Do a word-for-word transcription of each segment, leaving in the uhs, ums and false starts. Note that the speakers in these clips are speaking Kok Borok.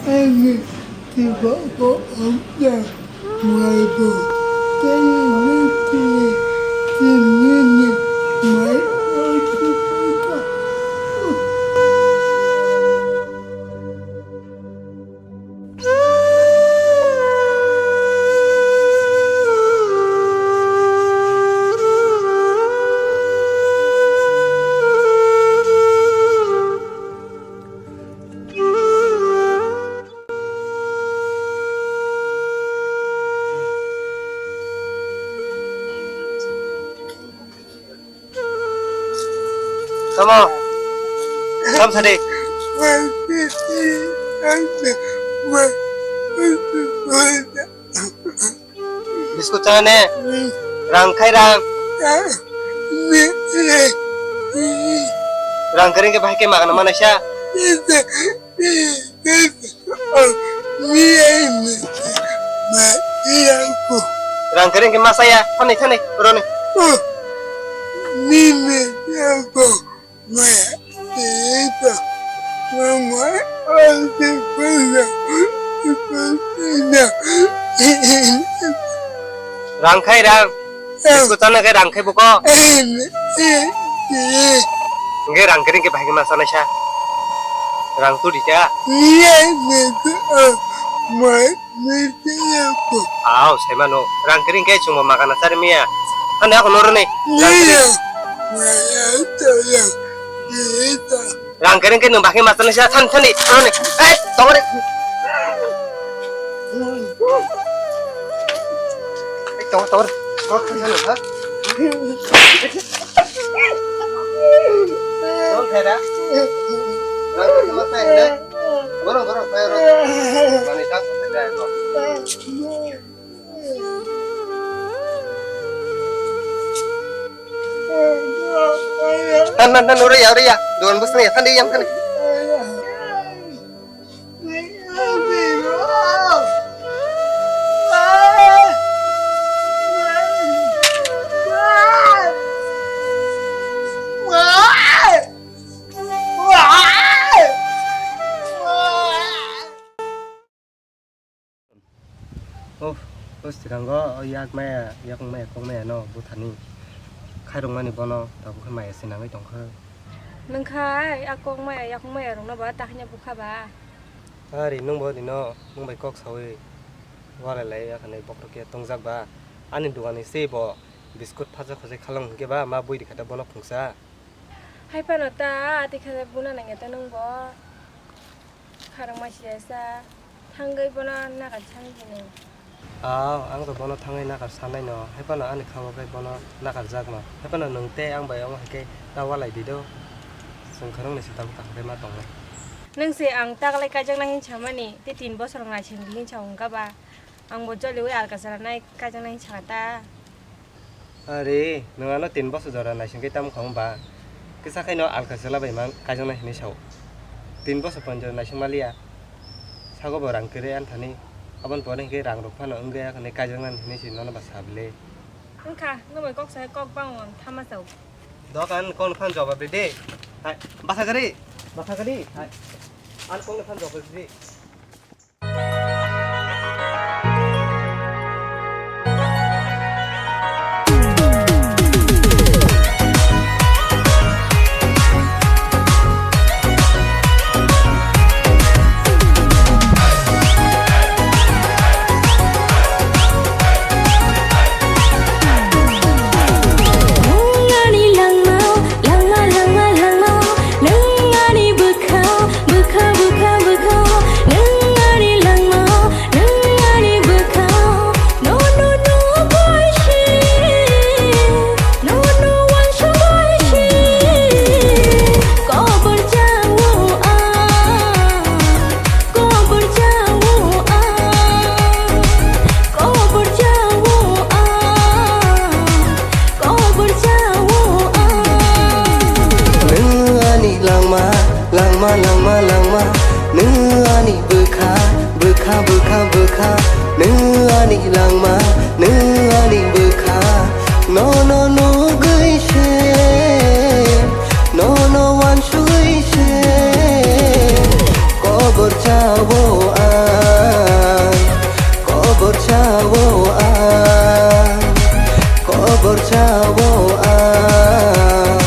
Ani tibako amda maibo tei nini tini mai oitu. Tamo. Tam sadi. Biskut chana ne? Rang khai rang. Rang kering ke bahai ke magana mana sha? Rang kering ke masa ya? Thani, thani, roni. Rang khai rang. Biskut chana khe rang khai buko. Hingke rang kering ke bahai ke ma chana sa. Rang tu dita. Aw, sai mano. Rang kering ke chungbo magana chari miya. Hande ako noro ni. Rang kering. Rang kering ke nung bahai ma chana sa. Than, thani, thani. Eh, tongore. Eh, tongore, tongore. Tongore, ha? Tongore, ha? Tongore, ha? Borong, borong, fire. Mani tak, fire. Tan, tan, tan, ore ya, ore ya. Doan bus ni, tan di yang tan. Uff, uff, swkango o yak maya, yakung maya, kok maya no buthani khairokmani bono tabuk khe maya se nangwi tongkha. Nwng khai a kok maya, yakung maya rokno ba tahina bukha ba? Ari nwng bo rino nwng bai kok sawi walai lai ya khanai bokhorok ya tongjak ba? Ani dugani se bo biskut phacha khosai khalong hinkhe ba ma bui rikha da bono phungsa. Hai phano ta ati khe buna nangya ta nwng bo. Kharang ma siya sa thangwi bono nakar sani hino. Aw, ang to bono thangwi nakar sanai no, hai phano ani kha o khai bono nakar jak ma. Hai phano nwng tei ang bai omo hai khe ta walai di do. Chwng khoroknwi se tabuk kaham khe ma tongnai. Nwng se ang ta kwlai kaijaknai hin samani, tei tin bosor nai seng di hin sa wngkha ba. Ang bo joliui alka chwla nai kaijaknai hin sakha ta. Are, nwng ano tin bosor jora naisingkhe tamo kha wng ba? Kisa khaino alka chwla bai mang kaijaknai hinwi sao. Tin bosor pon jora naising maliya. Sago bo rang kwrwi anthani. Aboni pore hinkhe rang rok phano wngya hinwi kaijaknani hinwi se nono ba sa bile. Wngkha, nwng bai kok sai kok bangwng thama sao. Dokan kon phan jawab ridi. Hai, basa gari, basa gari. Hai. An kon phan jawab ridi. Langma, langma, langma, langma, nwng ani bwkhao, bwkha, bwkha, bwkhao, nwng ani langmao, nwng ani bwkhao, nono nugwi se, nono uansugwi se, kobor chao ang. Kobor chao ang, kobor chao ang, kobor chao ang. Nwng ani langma, langma, langma, langma. Nwng ani bwkha, bwkha, bwkha, bwkha. Nwng ani langma, nwng ani bwkha. Nono nugwi se, nono uansugwi se. Kobor Chawo ang, kobor chawo ang, kobor chawo ang,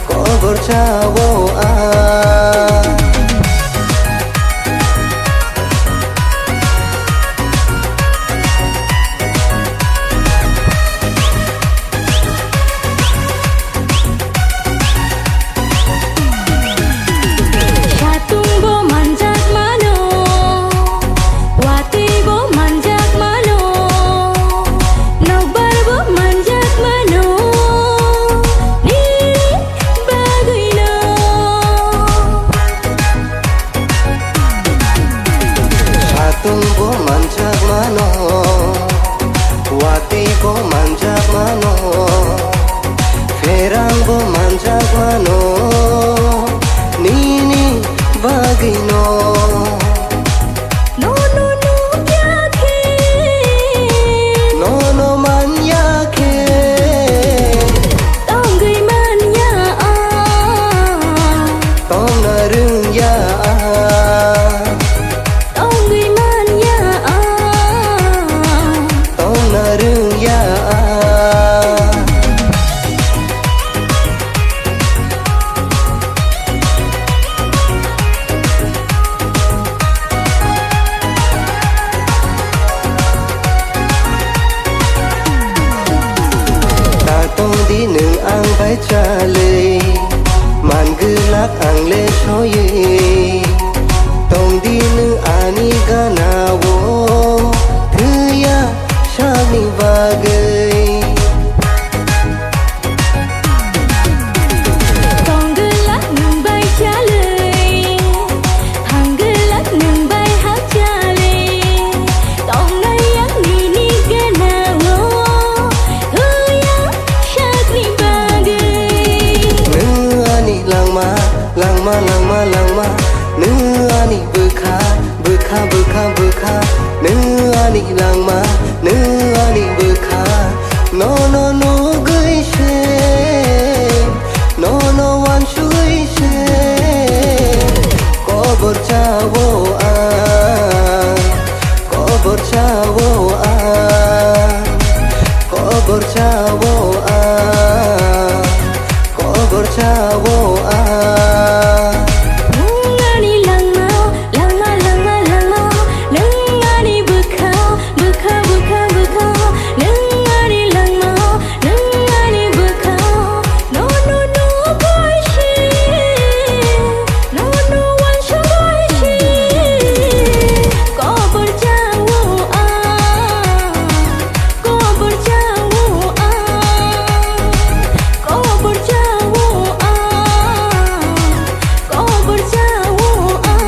kobor chawo ang. Satung bo manjak mano, watwi bo manjak mano, nokbar bo manjak mano, nini bagwino. Satung bo manjak mano, watwi bo manjak mano, pherang bo manjak mano, nini bagwino. Nono nukya khe, nono manya khe, tongwi manya ang, tongna rwngya ang. Tongwi manya ang, tongna rwngya ang. Ta tong di nwng ang bai chalwi, man gwlak ang le soywi. Tong di nwng ani gana o, thwiya sakni bagwi. Tong gwlak nwng bai chalwi, thang gwlak nwng bai hak chalwi. Tongnai ang nini gana o, thwiya sakni bagwi. Nwng ani langma, langma, langma, langma. Nwng ani bwkha, bwkha, bwkha, bwkha. Nwng ani langma, nwng ani bwkha. Nono nugwi se, nono wansugwi se. Kobor chawo ang, kobor chawo ang, kobor chawo ang, kobor chawo ang. Nwng ani langma, langma, langma, langma, nwng ani bwkha, bwkha, bwkha, bwkha, nwng ani langma, nwng ani bwkha, nono nugwi se. Nono wansugwi se, kobor chawo ang, kobor chawo ang, kobor chawo ang, kobor chawo ang.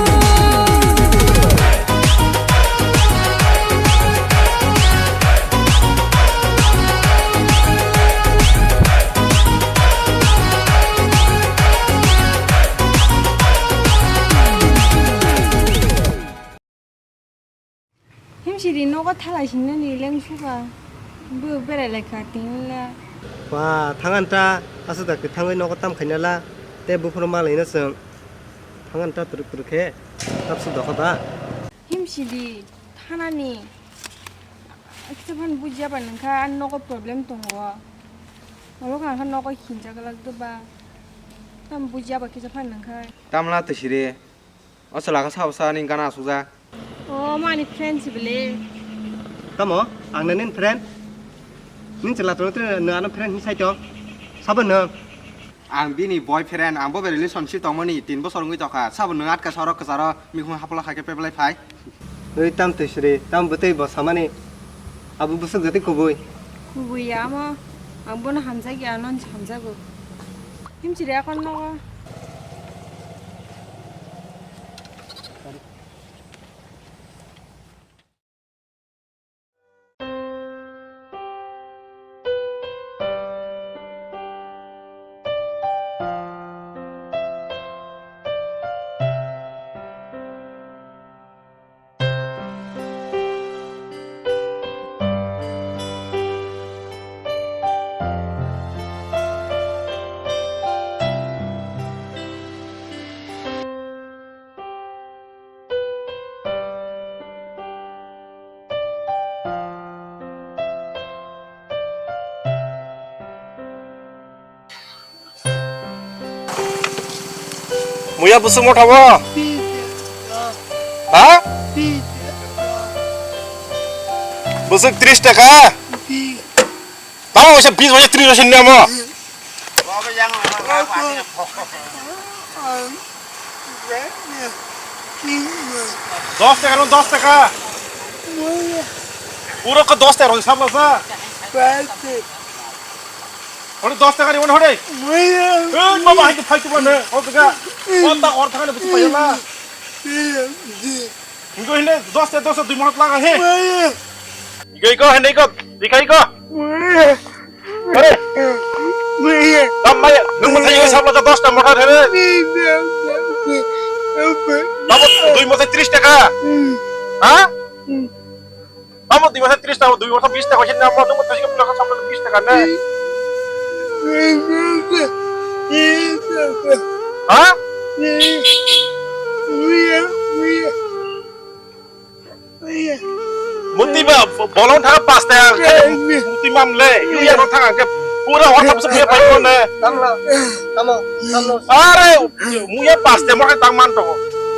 Himsiri nogo thalai singnani lengsuka. Bo berai laikha tinla. Ba, thangan ta, aswk da kwthangwi nogo tam khainala, tei buphuru malaino chwng. Thangan ta twrwk twrwk khe, tapswk dokha ba. Himsiri, thanani. Kisa phano bujiya ba nangkha, ani nogo problem tongo. Oro kha nogo hinjak lak doba. Tam bujiya ba kisa phano nangkha. Tamla twisiri. O chwla khe sabo sa ani gana asukjak. O, omo ani friend si bwle. Tamo? Ang na nini friend? Nini chwla tongwi twi nwng ano friend hinwi sai tong? Sabo nwng? Ang bini boyfriend, ang bo bai relationship tongmani tin bosor wngwi tongkha. Sabo nwng atka sorok kwcharo mikhung hapla khaikhe peplai phai. Oi tam twi sri, tam bwtwi bo samani. Abo bwswk jati kubui. Kubui ya amo. Ang bono hamjak ya, ano hinwi hamjago. Himchiri akon nogo. Muya bwswk motha bo? Ha? Bwswk tris taka? Tamo waisa bis waisa tris waisa namo. Dos taka no dos taka. Puro ko dos taka rw sabla sa. Hore dos taka ni one hore. Ei baba hai to phai to bana. O daga. O ta or thangani busi payala. Igo hinde dos taka dos taka dui monat laga he. Igo igo hinde igo. Dikhai igo. Hore. Tam mai nung mathai igo sabla dos taka motha hore. Tamo dui motha tris taka. Ha? Amo dui masa tris taka, dui masa bis taka, sini amo nungbo thaisik pula ka sampai bis taka ne. Ha? Muti ba, bolong thang pas taka, muti mam le, yu ya rong thang ke, pura hor thang se pura pai ko ne. Tamo, tamo, tamo. Are, Muya pas te mo tang man to.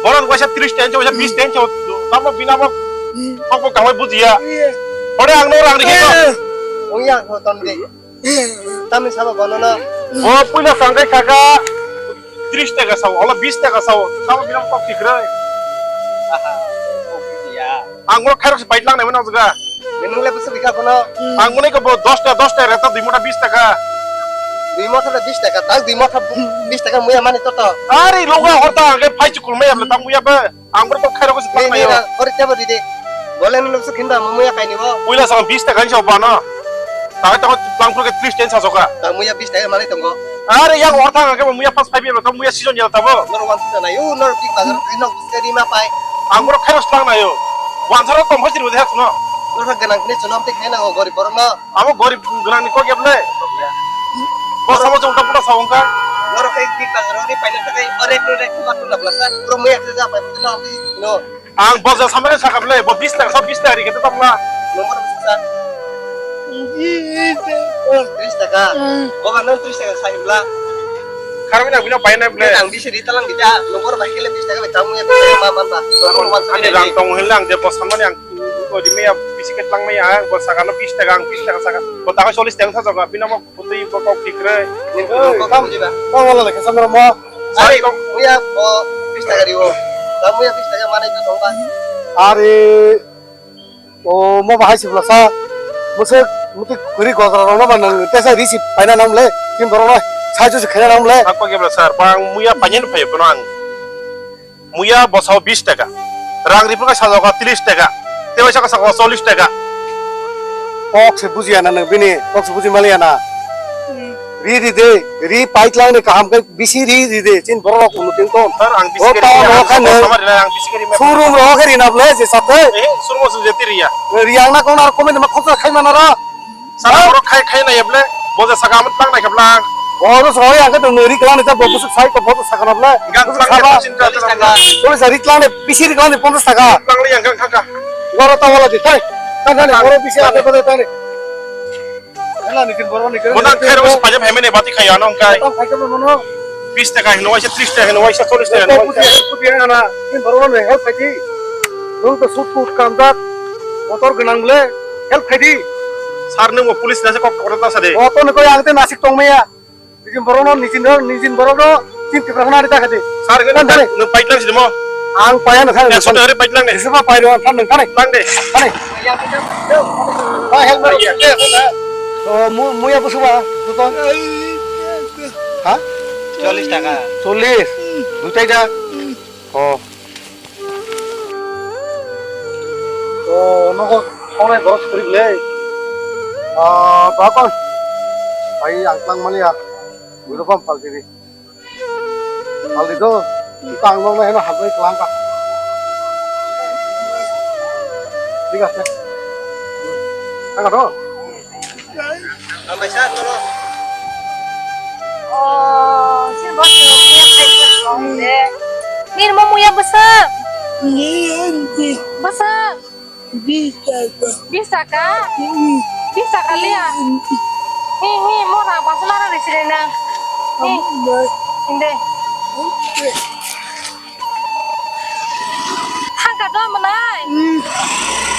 Boron waisa tris ten cho, waisa bis ten cho. Tamo bina mo. Kok bo kahai bujiya. Ore ang no rang rikhi ko. Muya ko ton de. Tami sabo bono na. O puila sangkai saka tris taka sao, ola bis taka sao. Tamo bina mo kok tikrai. Aha. Kok bujiya. Ang mo khairok se bait lang nai mano jaga. Nung le bwswk rikha bono? Ang mwnwi ko bo dos taka, dos taka reta dui motha bis taka. Dui motha da bis taka, tak dui motha bis taka muya mani to to. Ari loga horta ang ke phai chukul maya bla tang muya ba. Ang bro kok khairok se tang nayo. Ori tebo dide. Bole nung bwswk hinda muya kaini bo. Puila sang bis taka ni sa bana. Takai takai tlang phuru ke tris ten sa soka. Ta muya bis taka mani tongo. Are yang orthang ang ke muya pas five year tong muya season ya tabo. Nor wan sita na yo nor pik bazar no seri ma pai. Ang bro khairok slang na yo. Wan saro tom hosir bode hakno. Nor ha ganang kini chunam tik na go gori borok no. Amo gori ganang ni kok yable. Bo samo jong ta pura sawong ka. Nor kai pik bazar ni pai na kai ore kro re kuma tu labla sa. Bro muya te ja pai no no. Ang boja samani sakha bwle, bo bis taka, so bis taka ri khe tamo la. Nomor bwsa. Tris taka. Boba nang tris taka sai bwla. Kharwi na bino pai na bwle. Ang bisi ri talang dija, nomor bai kele tris taka bai tamu ya ma man ba. Ani rang tong hil ang je bo samani ang ko di me ya bisi ke tlang me ya, bo sakha no bis taka, ang bis taka sakha. Bo ta chollis taka sa jaga bino mo. Putui kok kok tikre. Kok bujiba. Kok wala lekha samra mo. Ari kok muya bo bis taka riwo. Ta muya bis taka manai to tongba. Ari o mo bahai sibla sa. Musuk muti kuri gogra rong ba nang tesa risi paina nang le. Kin borok no sai ju khaina nang le. Ako gebra sir, bang muya panyen phai bono ang. Muya bosao bis taka. Rang riphuka sajokha tris taka. Tei waisa sakha chollis taka. Kok se bujiya na nang bini, kok se buji maliya na. Ri ri de, ri paitlang ni kaham kai bisi ri ri de, chin borok rok unu tin ton. Sir, ang bisi ri, ang bisi ri, ang bisi ri. Surum ro khe ri na ble je sate. Eh, surum se je tiri ya. Ri ang na kon ar komen ma khotsa khai mana ra. Sara borok khai, khai nai ble, boja saka amat tang nai khe blang. Boja saka yang khe tong neri klang ni ta bo busuk sai ko boja saka na ble. Gang busuk tlang saba. Ni chinta tlang. Boja sari klang ni, bisi ri klang ni ponchas taka. Tlang li yang gang khaka. Goro ta wala di thai. Tang thani goro bisi ate boja tang ni. Ela ni kin boro ni kin. Bona khai ro pajam hemene bati khai ano kai. Tang khai ko no no. Bis taka hino waisa, tris taka hino waisa, chollis taka hino waisa. Pudi, pudi ana. Kin boro ni help khai di. Nung to sut kut kamjak. Motor gwnang ble. Help khai di. Sir, nwng bo police nasa kok kok ta sa de. O to niko yang te nasik tong maya. Nijin borok no, nijin no, nijin borok no, tin tipra khana ari ta khaji. Sir, nwng, nwng paitlang si mo. Ang paya no khana. Ekso taka ri paitlang de. Sima pai ro khana khana. Tlang de. Khana. Ba help mo. To mu, muya busu ba. To to. Ha? Chollis taka. Chollis. Dutai da. Oh. O nogo khonai borok suri le. Ah, bakon. Pai ang tlang mani ya. Guru pam pal tiri. Pal di do. Tang nong na hena habai klang ka. Thik ase. Thang do. Oh, sini bos muya khai bos de. Nirmo muya bwswk. Bwswk. Bis taka. Bis taka. Bis taka liya. Hi hi, mo rang bas mara risire na. Hi. Inde. Manai.